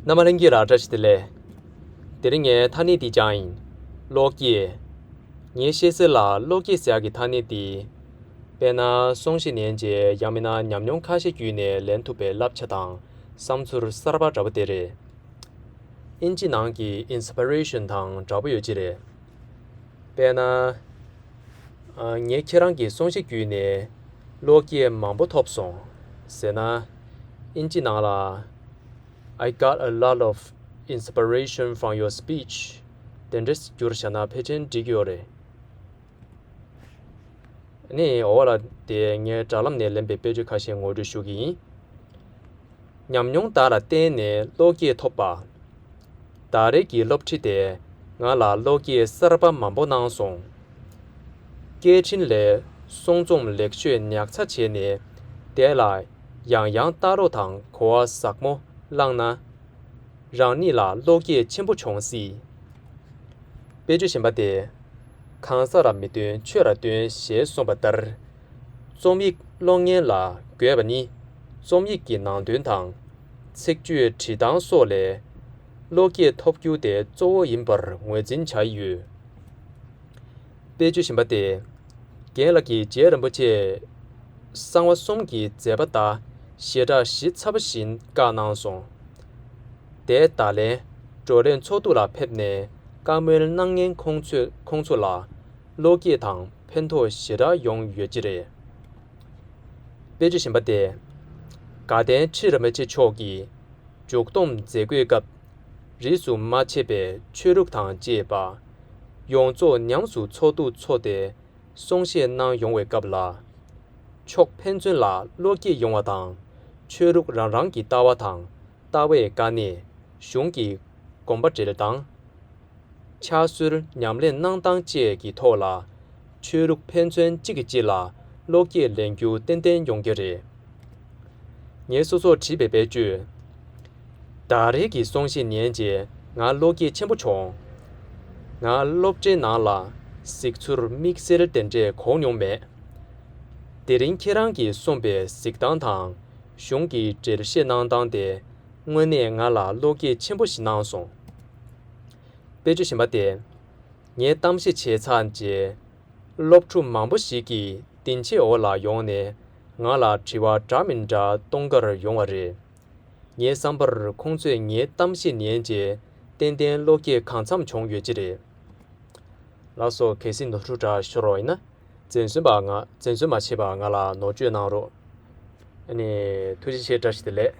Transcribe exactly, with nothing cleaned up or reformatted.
རྣམ་པ་ལྷན་རྒྱས་ལ་བཀྲ་ཤིས་བདེ་ལེགས། དེ་རིང་ངས་ཐ་སྙད་འདི་སྦྱངས་ཡིན། གློག་སྐས། ངས་བཤད་སྲོལ་ལ་གློག་སྐས་ཟེར་ཡག་གི་ཐ་སྙད་འདི། དཔེར་ན་སོང་ཤེས་ཉན་རྗེས་ཡང་མིན་ན་ཉམས་མྱོང་ཁ་ཤས་བརྒྱུད་ནས་ལེན་ཐུབ་པའི་བསླབ་བྱ་དང་བསམ་ཚུལ་གསར་པ་འདྲ་པོ་དེ་རེད། ཨིན་ཇི་ནང་གི་inspiration དང་འདྲ་པོ་ཡོད་ཀྱི་རེད། དཔེར་ན། ཨ། ངས་ཁྱེད་རང་གི་གསུང་བཤད་བརྒྱུད་ནས་བློ་སྐྱེད་མང་པོ་ཐོབ་སོང་ཟེར་ན། ཨིན་ཇི་ནང་ལ། I got a lot of inspiration from your speech. དེ་འདྲས་བསྒྱུར་བཞག་ན་ཕལ་ཆེར་འགྲིག་གི་ཡོད་རེད། ནི་འོ་ལ་དེ་ངས་དྲ་ལམ་ནས་ལེན་པའི་དཔེ་བརྗོད་ཁ་ཤས་ངོ་སྤྲོད་ཞུ་གི་ཡིན། ཉམས་མྱོང་དག་ལ་བརྟེན་ནས་བློ་སྐྱེད་ཐོབ་པ། ད་རེས་ཀྱི་སློབ་ཁྲིད་དེ་ང་ལ་བློ་སྐྱེད་གསར་པ་མང་པོ་གནང་སོང་། སྐད་འཕྲིན་ལས་གསུང་རྩོམ་ལེགས་ཤོས་ཉར་ཚགས་བྱས་ནས་དེ་ལ་ཡང་ཡང་ལྟ་རོགས་དང་གོ་བ་ཟབ་མོ་བླངས་ན། རང་ཉིད་ལ་བློ་སྐྱེད་ཆེན་པོ་བྱུང་སྲིད། དཔེ་བརྗོད་གཞན་པ་སྟེ། གང་ཟག་ལ་མི་སྟོན་ཆོས་ལ་སྟོན་ཞེས་གསུངས་པ་ལྟར། རྩོམ་ཡིག་ཀློག་མཁན་ལ་དགོས་པ་ནི་རྩོམ་ཡིག་གི་ནང་དོན་དང་། ཚིག་བརྗོད་བྲིས་སྟངས་སོགས་ལས་བློ་སྐྱེད་ཐོབ་རྒྱུ་དེ་གཙོ་བོ་ཡིན་པར་ངོས་འཛིན་བྱ་ཡི་ཡོད། དཔེ་བརྗོད་གཞན་པ་སྟེ། རྒན་ལགས་ཀྱིས་རྗེ་རིན་པོ་ཆེ་གསང་བ་གསུམ་གྱི་མཛད་པ་དག་ཞེ་དྲག་ཞིབ་ཚགས་པོ་བཞིན་བཀའ་གནང་སོང་། དེ་ད་ལན་བགྲོ་གླེང་ཚོགས་འདུ་ལ་ཕེབས་ནས་བཀའ་མོལ་གནང་མཁན་ཁོང་ཚོས་ཁོང་ཚོ་ལ་བློ་སྐྱེད་དང་ཕན་ཐོགས་ཞེ་དྲག་ཡོང་ཡོད་ཀྱི་རེད། དཔེ་བརྗོད་གཞན་པ་སྟེ། དགའ་ལྡན་ཁྲི་རིན་པོ་ཆེ་མཆོག་གིས་མཇུག་བསྡོམས་མཛད་སྒོའི་སྐབས། རིས་སུ་མ་ཆད་པའི་ཆོས་ལུགས་དང་བཅས་པ་ཡོངས་རྫོགས་ཉམས་སུ་ཚོགས་འདུ་འཚོགས་ཏེ་གསུང་བཤད་གནང་ཡོང་བའི་སྐབས་ལ། ཕྱོགས་ཕན་ཚུན་ལ་བློ་སྐྱེད་ཡོང་བ་དང་། ཆོས་ལུགས་རང་རང་གི་ལྟ་བ་དང་ལྟ་བའི་དཀའ་གནད། གཞུང་གི་དགོངས་པ་འགྲེལ་སྟངས། ཕྱག་སྲོལ་ཉམས་ལེན་གནང་སྟངས་བཅས་ཀྱི་ཐོག་ལ། ཆོས་ལུགས་ཕན་ཚུན་གཅིག་གིས་གཅིག་ལ་བློ་སྐྱེད་ལེན་རྒྱུ་ཏན་ཏན་ཡོང་གི་རེད། ངས་སོ་སོར་བྲིས་པའི་དཔེ་བརྗོད། ད་རེས་ཀྱི་གསུང་བཤད་ཉན་རྗེས་ང་བློ་སྐྱེད་ཆེན་པོ་བྱུང་། ང་སློབ་གྲྭའི་ནང་ལ་གཟིགས་ཚུལ་དམིགས་བསལ་དེ་འདྲས་གོ་མྱོང་མེད། དེ་རིང་ཁྱེད་རང་གིས་གསུངས་པའི་གཟིགས་སྟངས་དང་གཞུང་གི་འགྲེལ་བཤད་གནང་སྟངས་དེ་དངོས་གནས་ང་ལ་བློ་སྐྱེད་ཆེན་པོ་ཞིག་གནང་སོང་། དཔེ་བརྗོད་གཞན་པ་སྟེ། ངས་གཏམ་བཤད་བྱས་ཚར་རྗེས། སློབ་ཕྲུག་མང་པོ་ཞིག་གིས་སྡིངས་ཆའི་འོག་ལ་ཡོང་ནས་ང་ལ་དྲི་བ་འདྲ་མི་འདྲ་གཏོང་གར་ཡོང་བ་རེད། ངའི་བསམ་པར་ཁོང་ཚོས་ངའི་གཏམ་བཤད་ཉན་རྗེས་ཏན་ཏན་བློ་སྐྱེད་གང་འཚམ་བྱུང་ཡོད་ཀྱི་རེད། ལགས་སོ། གལ་སྲིད་ནོར་འཁྲུལ་འདྲ་ཤོར་བ་ཡིན་ན་འཛེམ་ཟོན་པ་ང་འཛེམ་ཟོན་མ་བྱེད་པར་ང་ལ་ནོར་བཅོས་གནང་རོགས། ཨ་ནི་ཐུགས་རྗེ་ཆེ། བཀྲ་ཤིས་བདེ་ལེགས།